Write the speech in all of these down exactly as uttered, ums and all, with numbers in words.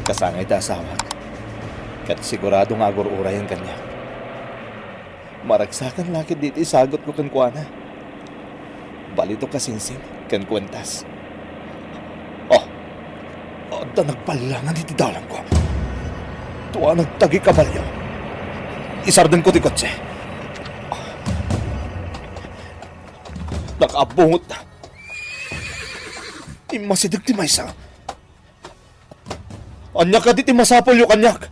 Kasangay ti asawak, ket sigurado nga agur-urayen kaniak. Maragsakan la ketdi ti isagutko kenkuana. Balitok a singsing ken kuentas. Oh, adda nagballangan iti dalangko. Tua nagtagi kabalio. Isardenko ti kotse. Nakaabungot. Immasideg ti maysa. Ania kadi ti masapulyo kaniak?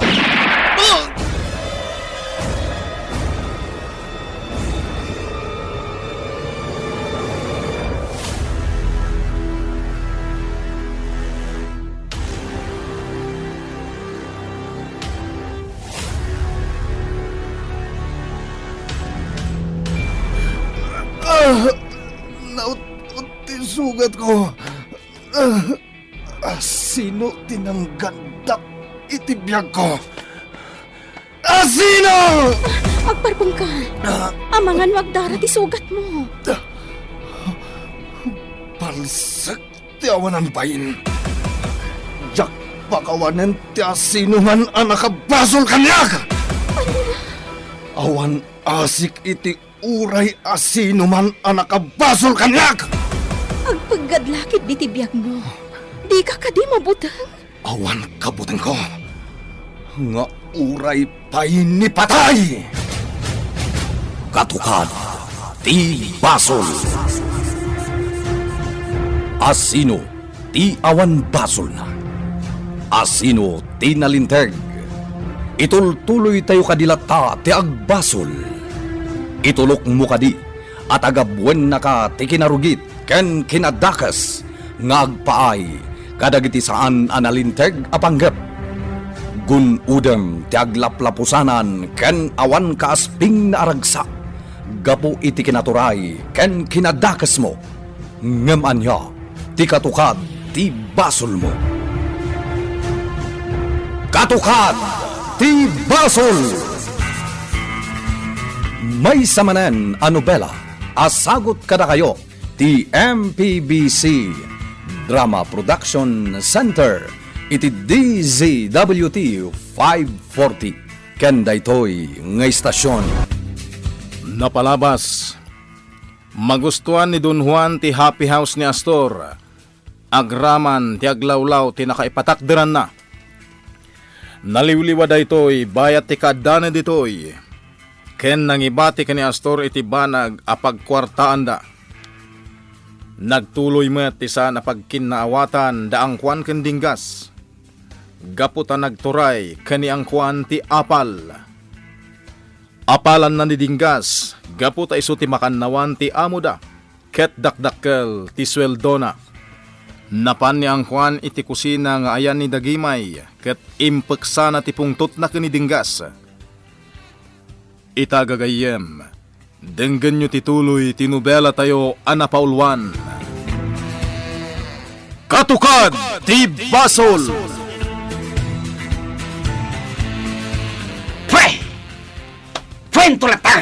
Ah, naut-, ti sugatko. Ah, asino ti nanggandak iti biagko? Asino? Agparpengka. Ah. Amangan no agdara ti sugatmo. Palsek ti awanan bain. Diak pakawanen ti asinoman a nakabasol kaniak. Awan asik iti uray asinoman a nakabasol kaniak! Agpeggad la ketdi ti biagmo. Dika kadi mabuteng? Awan kabutengko nga uray pay ni patay! Katukad ti basol. Asino ti awan basolna? Asino ti nalinteg? Itultuloytayo kadi latta ti agbasol. Itulokmo kadi a tagabuennaka ti kinarugit ken kinadakes nga agpaay kadagiti saan a nalinteg a panggep. Gun-odem ti aglaplapusanan ken awan kaaspingna a ragsak gapu iti kinaturay ken kinadakesmo. Ngem ania ti katukad ti basolmo? Katukad ti basol! Maysa manen a nobela a sagut kadakayo ti M P B C Drama Production Center iti D Z W T five forty ken daytoy nga istasion. Napalabas. Magustuan ni Don Juan ti happy house ni Astor. Agraman ti aglawlaw ti nakaipatakderanna. Naliwliwa daytoy bayat ti kaaddana ditoy, ken nangibati ken ni Astor iti banag a pagkuartaanda. Nagtuloy met ti saan a pagkinnaawatan da Angkuan ken Dinggas, gapu ta nagturay ken ni Angkuan ti apal. Apalanna ni Dinggas gapu ta isu ti makannawan ti amoda ket dakdakkel ti sueldona. Napan ni Angkuan iti kusina nga ayan ni Dagimay ket impeksana ti pungtotna ken ni Dinggas. Ita gagayyem, denggenyo ti tuloy ti nobelatayo a napauluan. Katukad ti Basol! Pre! Pwento latta!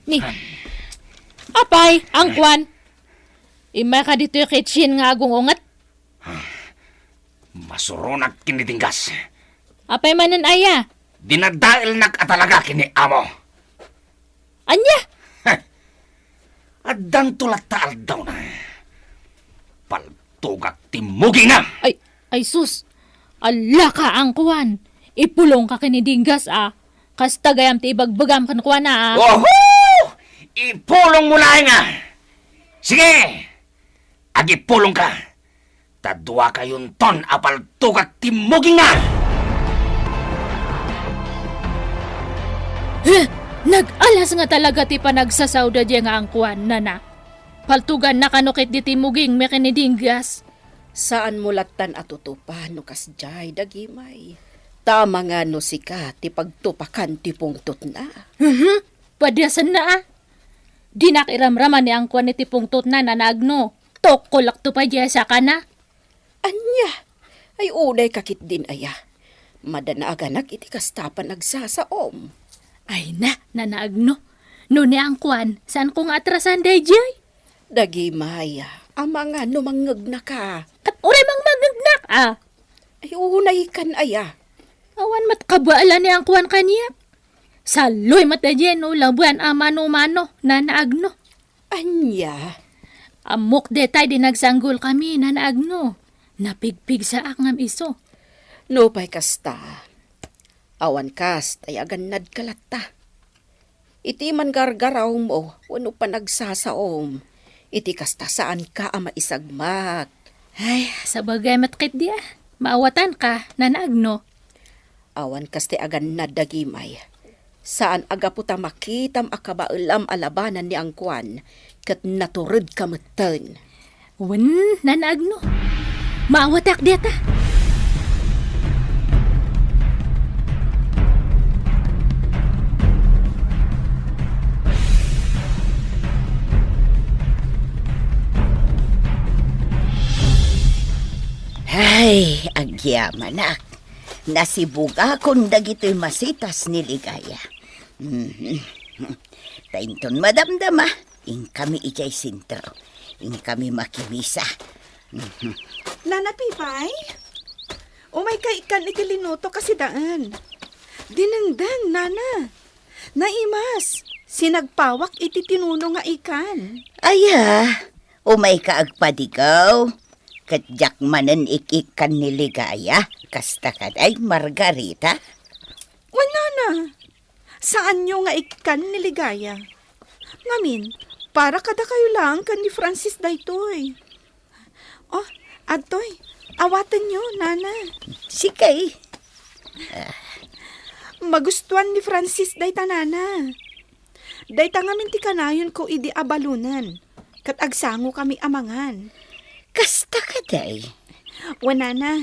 Ni, apay, Angkuan, immayka ditoy kitchen nga agung-unget? Masuronak ken ni Dinggas. Apay manen aya? Dinadaelnak a talaga ken ni amo. Ania? Heh. Addanto latta aldawna. Paltugak ti mugingna. Ay, ay sus. Allaka, Angkuan. Ipulongka ken ni Dinggas a. Kasta gayam ti ibagbagam kenkuana a. Oho! Ipulongmo laeng a. Sige! Agipulongka, ta duakayonton a paltugak ti mugingna! Huh! Nag-alas nga talaga ti panagsasaoda diay nga Angkuan, nana. Paltuganna kano ketdi ti mugingmi ken ni Dinggas. Saanmo lattan a tutupa no kasdiay, Dagimay. Ta amangan no sika ti pagtupakan ti pungtotna. Mhm. Padiasenna a. Dinak iramraman ni Angkuan iti pungtotna, nana Agno. Tukkolakto pay diay sakana. Ania? Ay, unayka ketdin aya. Madanaaganak iti kasta a panagsasaom. Ay na, nana Agno. No ni Angkuan, saanko nga atrasan daydiay? Dagimay, amangan no mangngegnaka. Ket uray mangmangngegnak a. Ay, unay kan aya. Awan met kabaelan ni angkuan kaniak. Saloy met daydiay no labuan a mano-mano, Nana Agno. Ania? Ammok detay di nagsanggol kami, Nana Agno. Napigpigsaak ngem isu. Nupay kasta, awan kas tay agannad ka latta. Iti manggargarawmo wenno panagsasaom, iti kasta saanka a maisagmak. Ay, sabagay met ketdi a. Maawatanka, Nana Agno. Awan kas ti agannad dagimay. Saan a gapu ta makitam a kabaelam a labanan ni angkuan, ket naturedka metten. Wen, Nana Agno. Maawatak diata. Ay, agyamanak. Nasibugakon dagitoy masitas ni Ligaya. Mhm. Ta inton madamdama, inkami idiay sentro. Inkami makimisa. Mhm. Nana Pipay? Umayka ikkan iti linuto kasidaen. Dinengdeng, Nana. Naimas, sinagpawak iti tinuno nga ikkan. Aya, umayka agpadigaw. Ket diak manen ik-ikkan ni Ligaya, kasta kadi, Margarita? Wen, Nana. Saanyo nga ikkan ni Ligaya. Ngamin, para kadakayo laeng ken ni Francis daytoy. Oh, adtoy. Awatenyo, Nana. Sige. Magustuan ni Francis dayta, Nana. Dayta ngamin ti kanayonko idi abalonen. Ket agsangokami a mangan. Kasta kadi? Wen, Nana.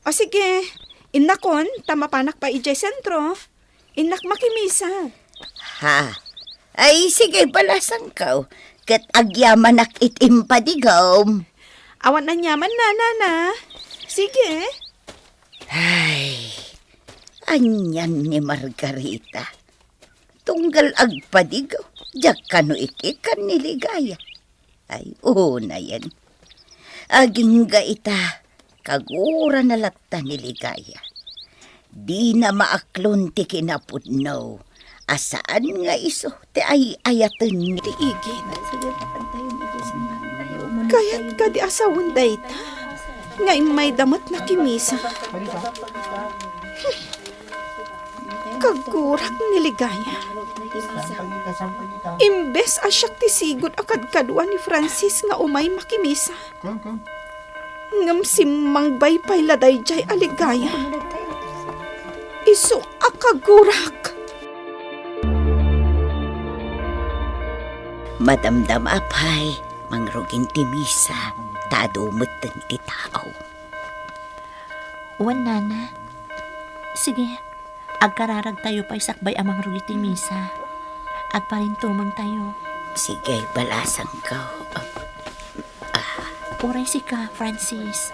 O sige, innakon, ta mapanak pay idiay sentro. Innak makimisa. Ha? Ay, sige, balasangko. Ket agyamanak iti impadigom. Awan aniaman, Nana. Sige. Ay, anian ni Margarita. Tunggal agpadigaw, diak kano ik-ikkan ni Ligaya. Ay, unayen. Agingga ita, kagurana latta ni Ligaya. Dina maaklon ti kinapudno, a saan nga isu ti ay-ayaten ni ti igid. Kayat kadi a sawen dayta, nga immayda met nakimisa. Kagurak ni Ligaya. Imbes a siak ti sigud a kadkadua ni Francis nga umay makimisa, ngem simmangbay pay la daydiay a Ligaya. Isu a kagurak. Madamdama pay, mangrugin ti misa, ta adu metten ti tao. Wen, Nana. Sige, agkararagtayo pay sakbay a mangrugi ti misa. Agparintumengtayo. Sige, balasangko. Ah. Uray sika, Francis.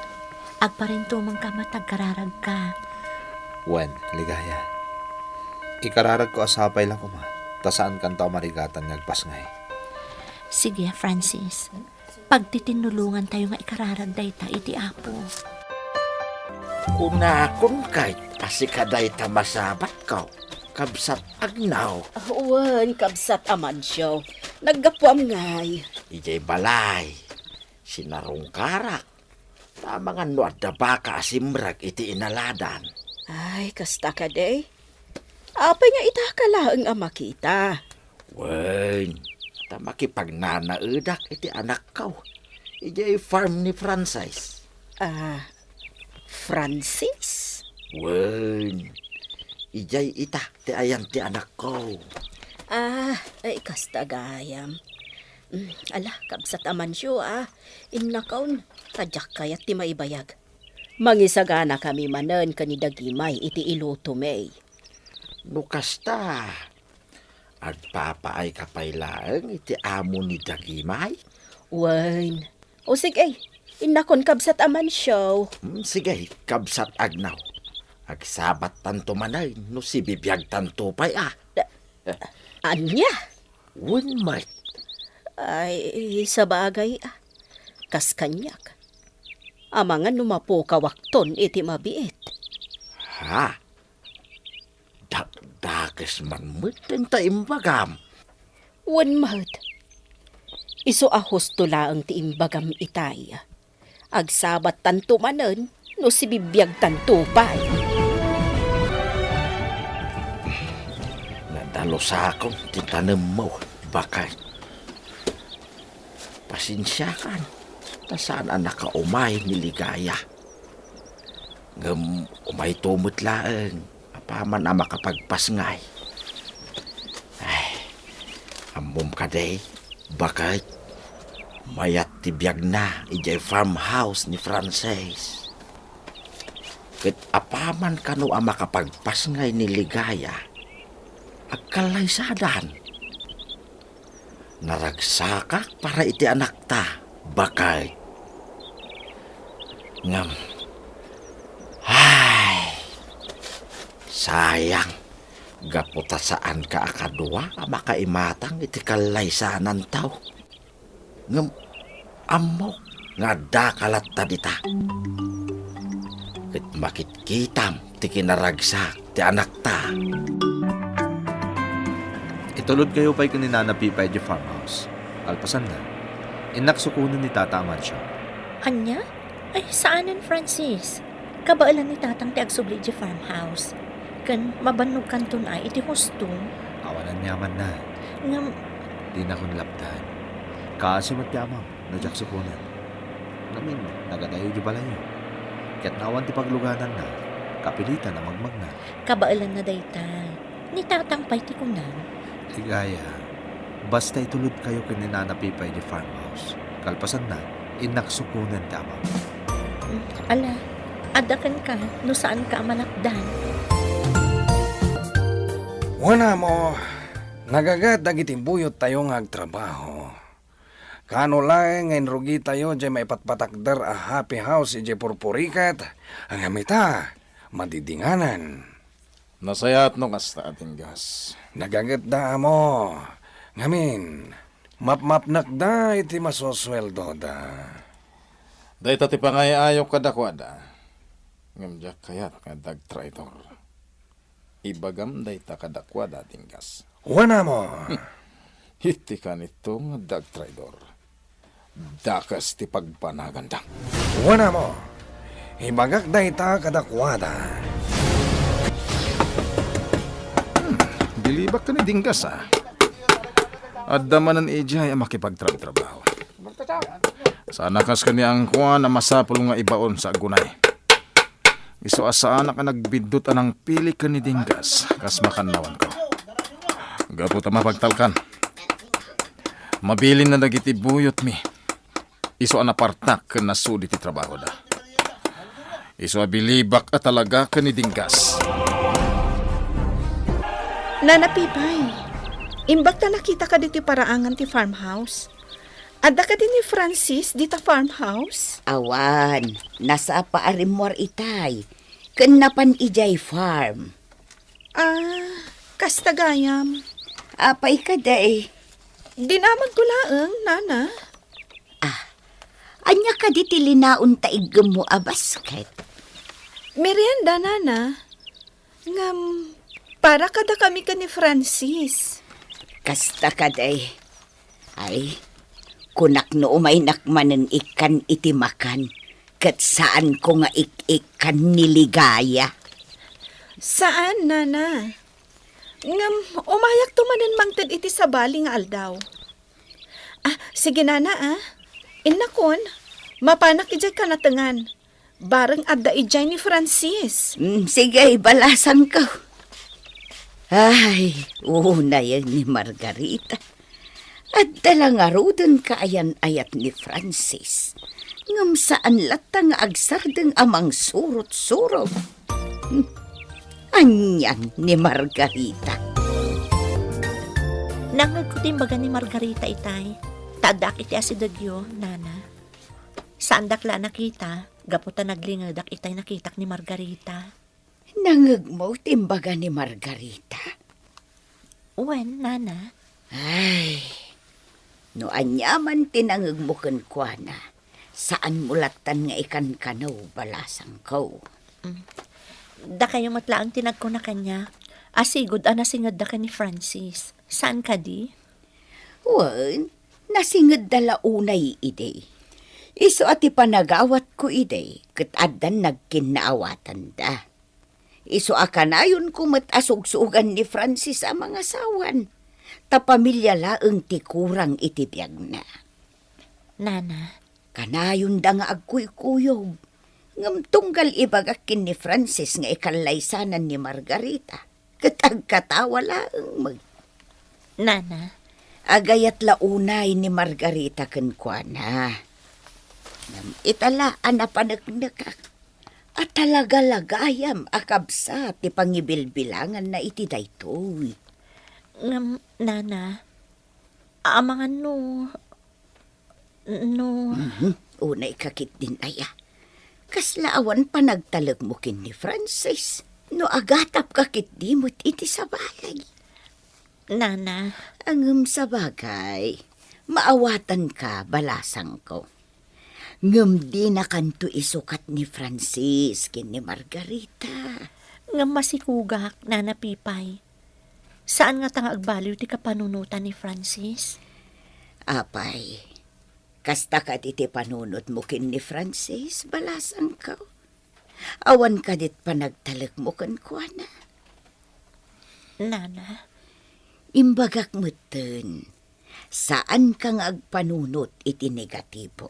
Agparintumengka met agkararagka. Wen, Ligaya. Ikararagko a sapay la koma, ta saankanto a marigatan nga agpasngay. Sige, Francis. Pagtitinnulongantayo nga ikararag dayta iti Apo. Kunakon kayat a sika dayta masabatko, kabsat Agnaw. Wen, kabsat Amancio. Naggapuam ngay. Idiay balay, sinarungkarak. Amangan no adda baka a simrek iti inaladan. Ay, kasta kadi. Apay nga itaka laeng a makita? Wen, ta makipagnanaedak iti anakko. Idiay farm ni Francis. Ah, Francis? Wen, idiay ita ti ayan ti anakko. Ah, ay, kasta gayam. Mm, ala, kabsat Amancio, ah. Innakon, ta diak kayat ti maibayag. Mangisaganakami manen ken ni Dagimay iti ilutomi. No kasta, agpapaayka pay laeng iti amo ni Dagimay? Wen. O sige, innakon, kabsat Amancio. Hmm, sige, kabsat Agnaw. Agsabattanto manen no sibibiagtanto pay a. Ania? Wen met. Ay, sabagay, ah. Kas kaniak. Amangan no mapukawakton iti mabiit. Ha? Dakdakes man met dayta imbagam. Wen met. Isu a husto laeng ti imbagam itay. Agsabattanto manen no sibibiagtanto pay. Nadalusakon ti tanemmo, baket. Pasensiakan, ta saan a nakaumay ni Ligaya. Ngem umayto met laeng, apaman a makapagpasngay. Ay, ammom kadi, baket, mayat ti biagna idiay farmhouse ni Francis. Ket apaman kano a makapagpasngay ni Ligaya, agkallaysadan. Naragsakak para iti anakta, baket. Ngem, ay, sayang, gapu ta saanka a kadua a makaimatang iti kallaysananto. Ngem ammok nga addaka latta dita. Ket makitkitam ti kinaragsak ti anakta. Itulodkayo pay ken ni Nana Pipa idiay farmhouse. Kalpasanna, innak sukonen ni Tata a mansion. Ania? Ay, saanen, Francis. Kabaelan ni Tatang ti agsubli idiay farmhouse. Ken mabannogkanton a iti husto. Awan aniamanna. Ngem, dinakon lapdan. Kaasi met ti amam no diak sukonen. Ngamin, nagadayo idiay balayyo. Ket no awan ti paglugananna, kapilitan a magmagna. Kabaelanna dayta. Ni Tatang pay ti kunam. Ligaya, basta itulodkayo ken ni Nana Pipa idiay farmhouse. Kalpasanna, innak sukonen ti amam. Mm, ala, adda kenka no saanka a malapdan. Wen, Amo, nagaget dagiti buyottayo nga agtrabaho. Kaano laeng nga inrugitayo diay maipatpatakder a happy house idiay purpuriket, ngem ita, madidinganan. Nasayaat no kasta, Dinggas. Nagagetda, Amo. Ngamin, mapmapnekda iti masusueldoda. Dayta ti pangay-ayok kadakuada. Ngem diak kayat nga adda agtraidor. Ibagam dayta kadakuada, Dinggas. Wen, Amo. Iti kanito nga adda agtraidor, dakes ti pagbanaganda. Wen, Amo. Ibagak dayta kadakuada. Hmm, bilibak ken ni Dinggas, a. Adda manen idiay a makipagtratrabaho. Saan a kas ken ni Angkuan a masapul nga ibaon sa agunay. Isu a saanak a nagbiddut a nangpili ken ni Dinggas, kas makannawanko. Gapu ta mapagtalkan, mabilinna dagiti buyotmi. Isu a napartak ken nasudi ti trabahoda. Isu a bilibak a talaga ken ni Dinggas. Nana Pipay, imbag ta nakitaka ditoy paraangan ti farmhouse. Adda kadi ni Francis dita farmhouse? Awan, nasapa a rimmuar itay, ken napan idiay farm. Ah, kasta gayam. Apay kadi? Dinamanko laeng, Nana. Ah, ania kadi ti linaon ta iggemmo a basket? Merienda, Nana. Ngem, para kadakami ken ni Francis. Kasta kadi. Ay, kunak no umaynak manen ikkan iti makan, ket saanko nga ik-ikkan ni Ligaya. Saan, Nana. Ngem, umayakto manen mangted iti sabali nga aldaw. Ah, sige, Nana, ah. Innakon, mapanak idiay kanatengan. Bareng adda idiay ni Francis. Mm, sige, balasangko. Ay, unayen ni Margarita. Adda la ngaruden kaayan-ayat ni Francis. Ngem saan latta nga agsardeng a mangsurot-surot. Hmm, anian ni Margarita? Nangngegko ti imbaga ni Margarita itay. Ta addaak iti asidegyo, Nana. Saandak la a nakita, gapu ta naglingedak itay nakitak ni Margarita. Nangngegmo ti imbaga ni Margarita? Wen, Nana. Ay, no aniaman ti nangngegmo kenkuana, Saanmo lattan nga ikankanaw, balasangko. Mm. Dakayo met laeng ti nagkuna kaniak a sigud a nasingedda ken ni Francis. Saan kadi? Wen, nasingedda la unay idi. Isu a ti panagawatko idi, ket addan nagkinnaawatanda. Isu a kanayonko met a sugsugan ni Francis a mangasawan, ta pamilia laeng ti kurang iti biagna. Nana. Kanayonda nga agkuykuyog, ngem tunggal ibagak ken ni Francis nga ikallaysanan ni Margarita, ket agkatawa laeng met. Nana. Agayat la unay ni Margarita kenkuana. Ngem ita la a napaneknekak a talaga la gayam a kabsat ti pangibilbilanganna iti daytoy. Ngem, Nana, amangan no, no. Mhm. Unay ka ketdin aya. Kasla awan panagtalekmo ken ni Francis. No agatapka ketdi met iti sabali. Nana. Ngem sabagay, maawatanka, balasangko. Ngem dinakanto isukat ni Francis ken ni Margarita. Ngem masikugak, Nana Pipay. Saan ngata nga agbaliw ti kapanunotan ni Francis? Apay, kasta kadi ti panunotmo ken ni Francis, balasangko? Awan kadit panagtalekmo kenkuana? Nana. Imbagak metten, saanka nga agpanunot iti negatibo.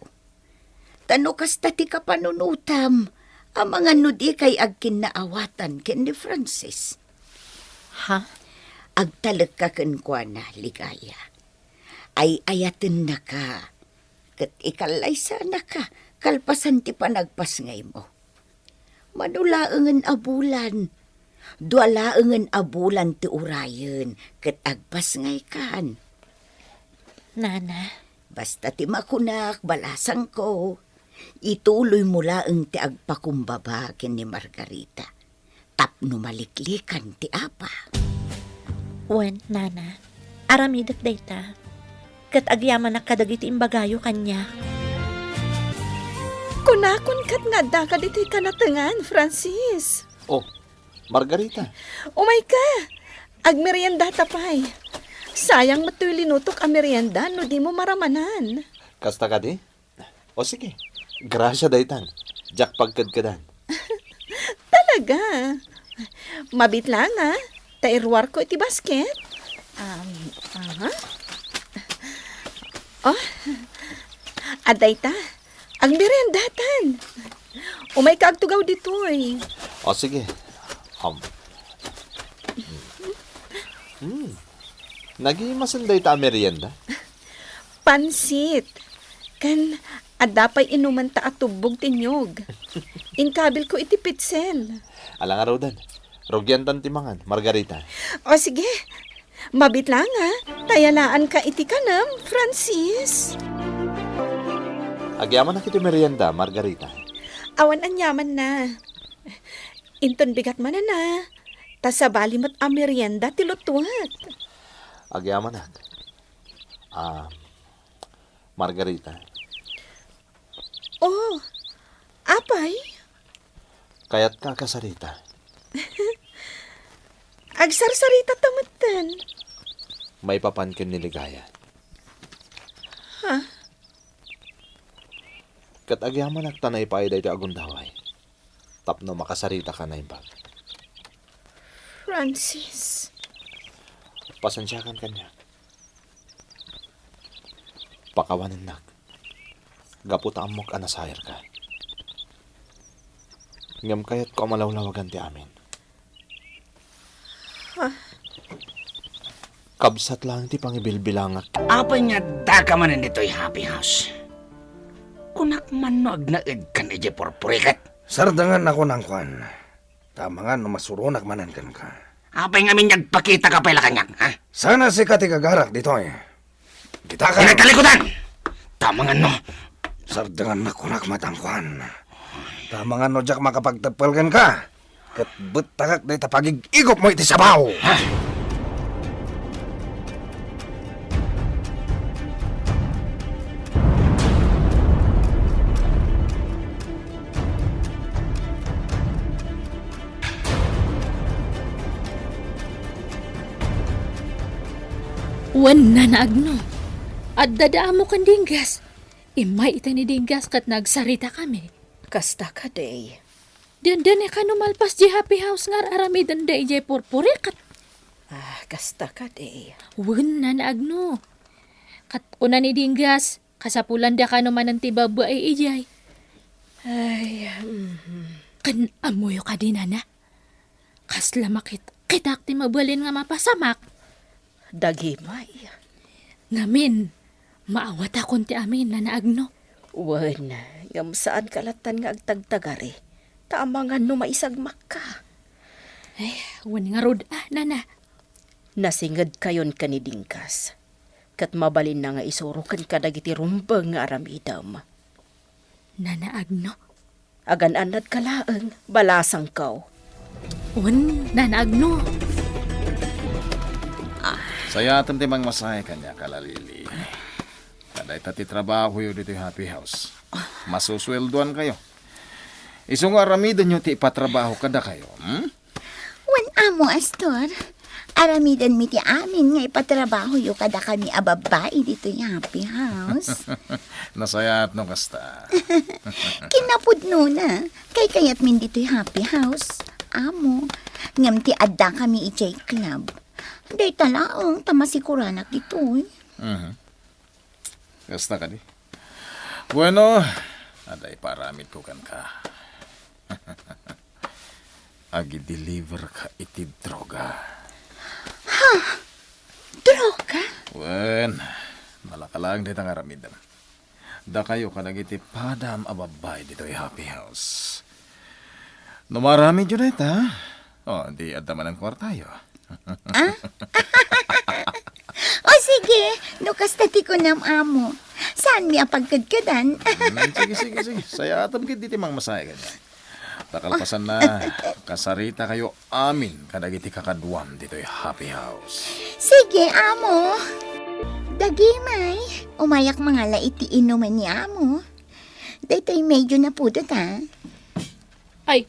Ta no kasta ti kapanunotam, amangan no dikay agkinnaawatan ken ni Francis. Ha? Agtalekka kenkuana, Ligaya. Ay-ayatennaka, ket ikallaysanaka kalpasan ti panagpasngaymo. Mano laengen a bulan, dua laengen a bulan ti urayen ket agpasngaykan. Nana. Basta ti makunak, balasangko, ituloymo laeng ti agpakumbaba ken ni Margarita. Tapno maliklikan ti apa. Wen, Nana, aramidek dayta. Ket agyamanak kadagiti imbagayo kaniak. Kunakon ket nga addaka ditoy kanatengan, Francis. Oh, Margarita. Umayka. Agmeriendata pay. Sayang met toy linutok a merienda no dimo maramanan. Kasta kadi? O sige, grasia daytan. Diak pagkedkedan. Talaga? Mabiit laeng, a. Ta iruarko iti basket. Um, aha. Oh, adda ita. Agmeriendatan. Umayka agtugaw ditoy. O sige. Um. Hmm. Nagimasen dayta a merienda? Pansit. Ken adda pay inumenta a tubbog ti niyog. Inkabilko iti pitsen. Ala ngaruden, rugiantan ti mangan, Margarita. O sige, mabiit laeng, a. Ta yalaanka iti kanem, Francis. Agyamanak iti merienda, Margarita. Awan aniamanna. Inton bigat manen, a. Ta sabali met a merienda ti lutuek. Agyamanak. Ah, Margarita. Oh, apay? Kayatka a kasarita? Agsarsarita ta metten. Maipapan ken ni Ligaya. Ha? Ket agyamanak ta naipaay daytoy a gundaway tapno makasaritaka naimbag. Francis. Pasensiakan kaniak. Pakawanennak gapu ta ammok a nasairka. Ngem kayatko a malawlawagan ti amin. Ha? Kabsat laeng ti pangibilbilangak. Apay nga addaka manen ditoy happy house? Kunak man no agnaedkan idiay purpuriket. Sardengannak, kunam, kuan. Ta amangan no masuronak manen kenka. Apay ngamin nga agpakitaka pay la kaniak, ha? Saan a sika ti gagarak ditoy. Kita ka. Inay talikudan! Ta amangan no. Sardengannak, kunak, matangkuan. Ta amangan no diak makapagteppel kenka, ket bettakak dayta pagig-igupmo iti sabaw. Ha? Wen, Nana Agno. Adda da ammo ken Dinggas. Immay ita ni Dinggas ket nagsaritakami. Kasta kadi. Dandani kano malpas di Happy House nga ar-aramidenda idiay purpuriket. Ah, kasta kadi. Wen, Nana Agno. Ket kuna ni Dinggas, kasapulanda kano manen ti babbai idiay. Ay, mhm. Ken ammoyo kadi, Nana? Kasla makitkitak ti mabalin nga mapasamak. Dagimay. Ngamin, maawatakon ti amin, Nana Agno. Wen, ngem saanka lattan nga agtagtagari, ta amangan no maisagmakka. Ay, wen ngarud, ah, Nana. Nasingedkayon ken ni Dinggas, ket mabalinna nga isuroken kadagiti rumbeng nga aramidem. Nana Agno. Agan-annadka laeng, balasangko. Wen, Nana Agno. Sayatem ti mangmasahe kaniak, Kala Lili. Ta dayta ti trabahoyo ditoy Happy House. Masusueldoankayo. Isu nga aramidenyo ti ipatrabaho kadakayo, hmm? Wen, Amo Astor, aramidenmi ti amin nga ipatrabahoyo kadakami a babbai ditoy Happy House. Nasayaat no kasta. Kinapudnona, kaykayatmin ditoy Happy House, Amo. Ngem ti addakami idiay club, dayta laeng ta masiguranak ditoy. Mhm. Kasta kadi? Bueno, adda ipaaramidko kenka. Agi-deliverka iti droga. Ha? Droga? Wen, nalaka laeng dayta nga aramidem. Dakayo kadagiti padam a babbai ditoy Happy House. No maaramidyo dayta, o, di adda manen kuartayo. Ah? O sige, no kasta ti kunam, Amo. Saanmi a pagkedkedan? Mm, sige, sige, sige. Sayaatem ketdi ti mangmasahe kaniak. Ta kalpasanna, kasaritakayo amin kadagiti kakaduam ditoy Happy House. Sige, Amo. Dagimay, umayak mangala iti inumen ni Amo. Daytoy medyo napudot, a. Ay,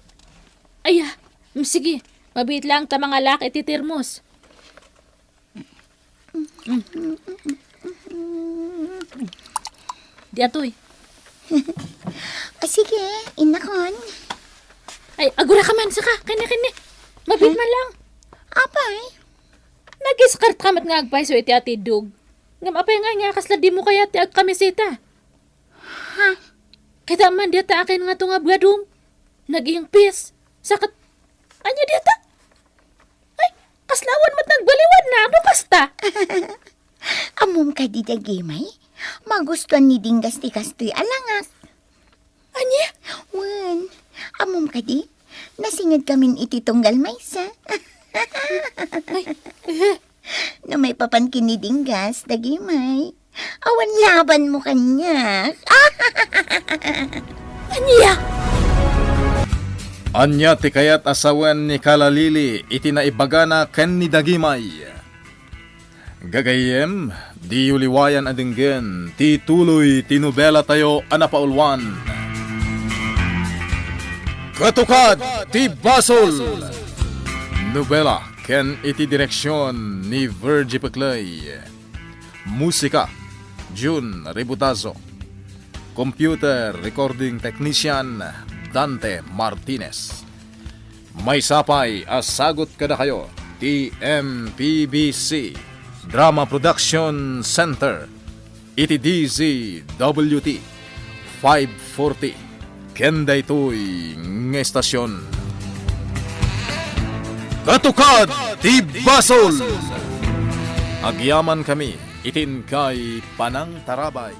aya, mm, sige. Mabiit laeng ta mangalaak iti termos. Diatoy. O sige, innakon. Ay, aguraka man, saka. Kenne, kenne. Mabiit man lang. Apay? Nag-skirt ka met nga agpayso iti atidog. Ngem apay nga, nga kasla dimo kayat ti agkamiseta? Ha? Kita man dita akin nga tunga bwadom. Nag-ingpis. Sakat. Anya dita? Ay, kasla awan met nagbaliwan na. Ano kasta? Ammom kadi, Dagimay? Magustuan ni Dinggas ti kastoy a langak. Anya? Wen, ammom kadi? Nasinged kamin iti tunggal maysa. Ay, eh. No maipapan ken ni Dinggas, Dagimay, awan labanmo kaniak. Ania? Ania ti kayat a sawen ni Kala Lili iti naibagana ken ni Dagimay? Gagayyem, diyo liwayan a denggen ti tuloy ti nobelatayo a napauluan, Katukad ti Basol. Nobela ken iti direksion ni Virgie Peclay. Musika, Jun Ributazo. Computer recording technician, Dante Martinez. Maysa pay a sagut kadakayo ti M P B C Drama Production Center iti D Z W T five forty ken daytoy nga estasion. Katukad ti Basol! Agyamankami iti inkay panangtarabay.